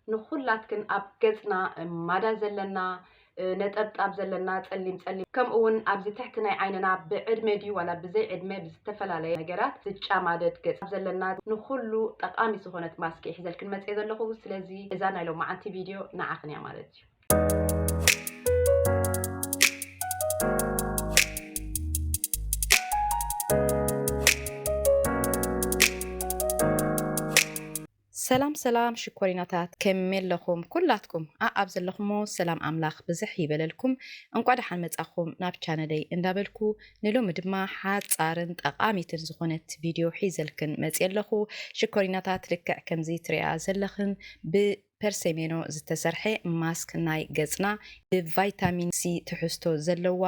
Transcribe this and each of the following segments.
ንኹላትክን ኣብ ገጽና ማዳ ዘለና፣ ነጠብጣብ ዘለና፣ ጸሊም ጸሊም፣ ከምኡ እውን ኣብዚ ትሕቲ ናይ ዓይንና ብዕድመ ድዩ ዋላ ብዘይ ዕድመ ብዝተፈላለየ ነገራት ዝጫማደድ ገጽ ዘለና፣ ንኹሉ ጠቓሚ ዝኾነት ማስክ እየ ሒዘልክን መጽየ ዘለኹ። ስለዚ እዛ ናይ ሎማዓንቲ ቪድዮ ንዓኽን እያ ማለት እዩ። ሰላም ሰላም ሽኮሪናታት፣ ከመይ ኣለኹም ኩላትኩም? ኣኣብ ዘለኹሞ ሰላም ኣምላኽ ብዝሕ ይበለልኩም። እንቋ ደሓን መጻኹም ናብ ቻነለይ እንዳበልኩ፣ ንሎሚ ድማ ሓጻርን ጠቓሚትን ዝኾነት ቪድዮ ሒዘልክን መጽየ ኣለኹ። ሽኮሪናታት፣ ልክዕ ከምዚ ትሪኣ ዘለኽን ብፐርሰሜኖ ዝተሰርሐ ማስክ ናይ ገጽና፣ ብቫይታሚን ሲ ትሕዝቶ ዘለዋ፣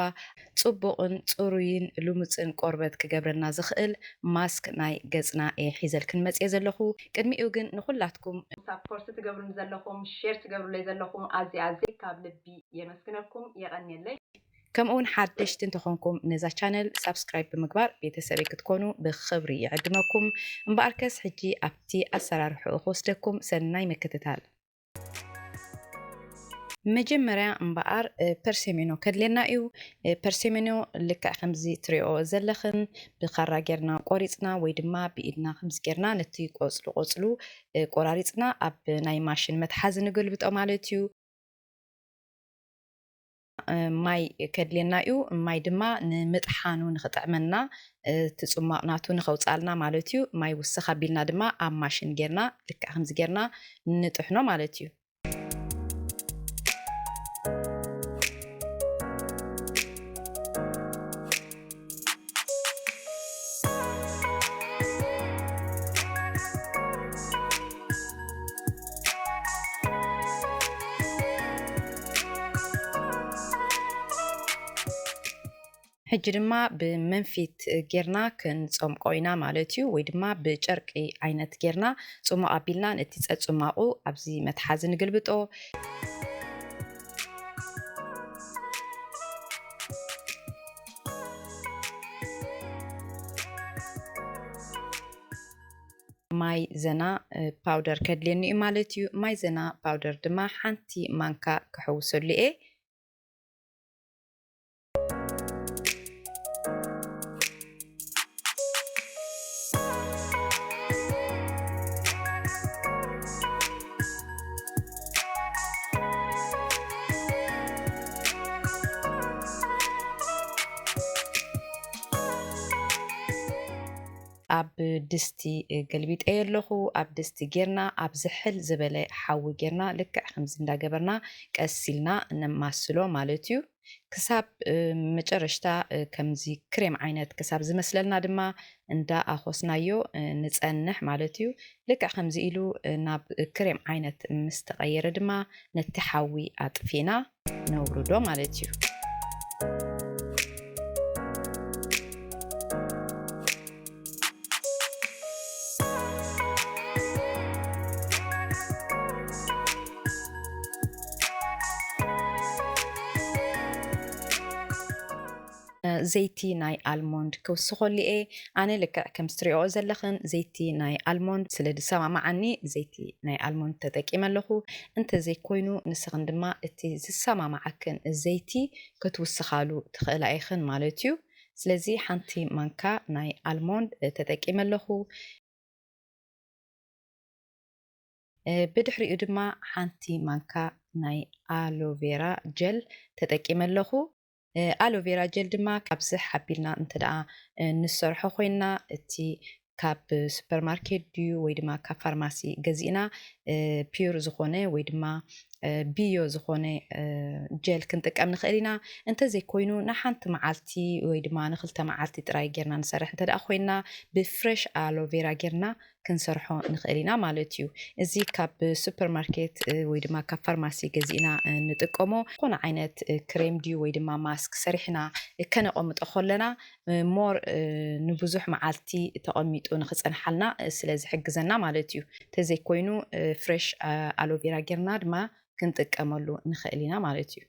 ጽቡቕን ጽሩይን ልሙጽን ቆርበት ክገብረልና ዝኽእል ማስክ ናይ ገጽና እየ ሒዘልክን መጽየ ዘለኹ። ቅድሚኡ ግን ንኹላትኩም ሳፖርት ትገብሩኒ ዘለኹም፣ ሼር ትገብሩለይ ዘለኹም ኣዝየ ኣዝየ ካብ ልቢ የመስግነኩም። የቐንየለይ። ከምኡ እውን ሓደሽቲ እንተኾንኩም ነዛ ቻነል ሳብስክራይብ ብምግባር ቤተሰበይ ክትኮኑ ብኽብሪ ይዕድመኩም። እምበኣርከስ ሕጂ ኣብቲ ኣሰራርሕኡ ክወስደኩም፣ ሰናይ ምክትታል። መጀመርያ እምበኣር፣ እ፣ ፐርሰሜኖ ከድልየና እዩ። እ፣ ፐርሰሜኖ ልክዕ ከምዚ ትሪኦ ዘለኽን ብኻራ ጌርና ቆሪጽና ወይ ድማ ብኢድና ከምዚ ጌርና ነቲ ቆጽሉ ቆጽሉ፣ እ፣ ቆራሪጽና ኣብ ናይ ማሽን መትሓዚ ንገልብጦ ማለት እዩ። እ፣ ማይ ከድልየና እዩ። ማይ ድማ ንምጥሓኑ ንኽጥዕመና፣ እ፣ እቲ ጽሟቕ ናቱ ንኸውጻልና ማለት እዩ። ማይ ውስኽ ኣቢልና ድማ ኣብ ማሽን ጌርና ልክዕ ከምዚ ጌርና ንጥሕኖ ማለት እዩ። ሕጂ ድማ ብመንፊት ጌርና ክንጸምቆ ኢና ማለት እዩ፣ ወይ ድማ ብጨርቂ ዓይነት ጌርና ጽሙቕ ኣቢልና ነቲ ጸጽማቑ ኣብዚ መትሓዚ ንግልብጦ። ማይ ዘና፣ እ፣ ፓውደር ከድልየኒ እዩ ማለት እዩ። ማይ ዘና ፓውደር ድማ ሓንቲ ማንካ ክሕውሰሉ እየ። ኣብ ድስቲ ገልቢጠዮ ኣለኹ። ኣብ ድስቲ ጌርና ኣብ ዝሕል ዝበለ ሓዊ ጌርና ልክዕ ከምዚ እንዳገበርና ቀስ ኢልና ነማስሎ ማለት እዩ። ክሳብ፣ እ፣ መጨረሽታ፣ እ፣ ከምዚ ክሬም ዓይነት ክሳብ ዝመስለልና ድማ እንዳ ኣኾስናዮ፣ እ፣ ንጸንሕ ማለት እዩ። ልክዕ ከምዚ ኢሉ፣ እ፣ ናብ ክሬም ዓይነት ምስ ተቐየረ ድማ ነቲ ሓዊ ኣጥፊና ነውርዶ ማለት እዩ። ዘይቲ ናይ ኣልሞንድ ክውስኸሉ እየ። ኣነ ልክዕ ከም ትሪኦ ዘለኽን ዘይቲ ናይ ኣልሞንድ ስለ ዝሰማማዓኒ ዘይቲ ናይ ኣልሞንድ ተጠቂመ ኣለኹ። እንተዘይኮይኑ ንስኽን ድማ እቲ ዝሰማማዓክን ዘይቲ ክትውስኻሉ ትኽእላ ኢኽን ማለት እዩ። ስለዚ ሓንቲ ማንካ ናይ ኣልሞንድ ተጠቂመ ኣለኹ። እ፣ ብድሕሪኡ ድማ ሓንቲ ማንካ ናይ ኣሎቬራ ጀል ተጠቂመ ኣለኹ። እ፣ ኣሎቬራ ጀል ድማ ካብዚ ሓቢልና እንተ ደኣ፣ እ፣ ንሰርሖ ኮይንና፣ እቲ ካብ ሱፐርማርኬት ድዩ ወይ ድማ ካብ ፋርማሲ ገዚእና፣ እ፣ ፒዩር ዝኾነ ወይ ድማ፣ እ፣ ቢዮ ዝኾነ፣ እ፣ ጀል ክንጥቀም ንኽእል ኢና። እንተዘይኮይኑ ንሓንቲ መዓልቲ ወይ ድማ ንኽልተ መዓልቲ ጥራይ ጌርና ንሰርሕ እንተ ደኣ ኮይንና፣ ብፍሬሽ ኣሎቬራ ጌርና ክንሰርሖ ንኽእል ኢና ማለት እዩ። እዚ ካብ ሱፐርማርኬት፣ እ፣ ወይ ድማ ካብ ፋርማሲ ገዚእና፣ እ፣ ንጥቀሞ ዝኾነ ዓይነት፣ እ፣ ክሬም ድዩ ወይ ድማ ማስክ ሰሪሕና፣ እ፣ ከነቐምጦ ከለና፣ እ፣ ሞር፣ እ፣ ንብዙሕ መዓልቲ ተቐሚጡ ንኽጸንሓልና፣ እ፣ ስለ ዝሕግዘና ማለት እዩ። እንተዘይኮይኑ፣ እ፣ ፍሬሽ፣ እ፣ ኣሎቬራ ጌርና ድማ ክንጥቀመሉ ንኽእል ኢና ማለት እዩ።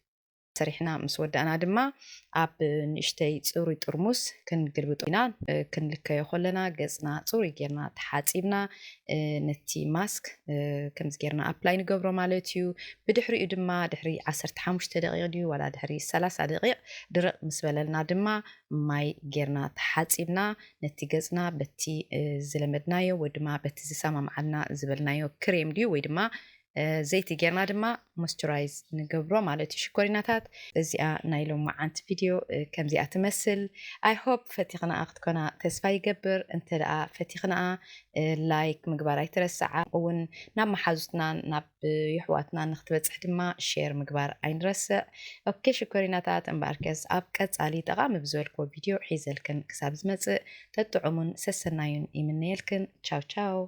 ሰሪሕና ምስ ወዳእና ድማ ኣብ ንእሽተይ ፅሩይ ጥርሙስ ክንግልብጦ ኢና። ክንልከዮ ከለና ገፅና ፅሩይ ጌርና ተሓፂብና ነቲ ማስክ ከምዚ ጌርና ኣፕላይ ንገብሮ ማለት እዩ። ብድሕሪኡ ድማ ድሕሪ ዓሰርተ ሓሙሽተ ደቂቕ ድዩ ዋላ ድሕሪ ሰላሳ ደቂቕ ድርቕ ምስ በለልና ድማ ማይ ጌርና ተሓፂብና ነቲ ገፅና በቲ ዝለመድናዮ ወይ ድማ በቲ ዝሰማምዓልና ዝበልናዮ ክሬም ድዩ ወይ ድማ ዘይቲ ጌርና ድማ ሞስቸራይዝ ንገብሮ ማለት እዩ። ሽኮሪናታት፣ እዚኣ ናይ ሎማዓንቲ ቪድዮ ከምዚኣ ትመስል። I hope ፈቲኽናኣ ክትኮና ተስፋ ይገብር። እንተ ደኣ ፈቲኽናኣ ላይክ ምግባር ኣይትረስዓ። እውን ናብ መሓዙትናን ናብ የሕዋትና ንክትበፅሕ ድማ ሼር ምግባር ኣይንረስዕ። ኦኬ ሽኮሪናታት፣ እምበኣርከስ ኣብ ቀፃሊ ጠቓሚ ብዝበልክዎ ቪድዮ ሒዘልክን ክሳብ ዝመፅእ ተጥዑሙን ሰሰናዩን ይምነየልክን። ቻው ቻው።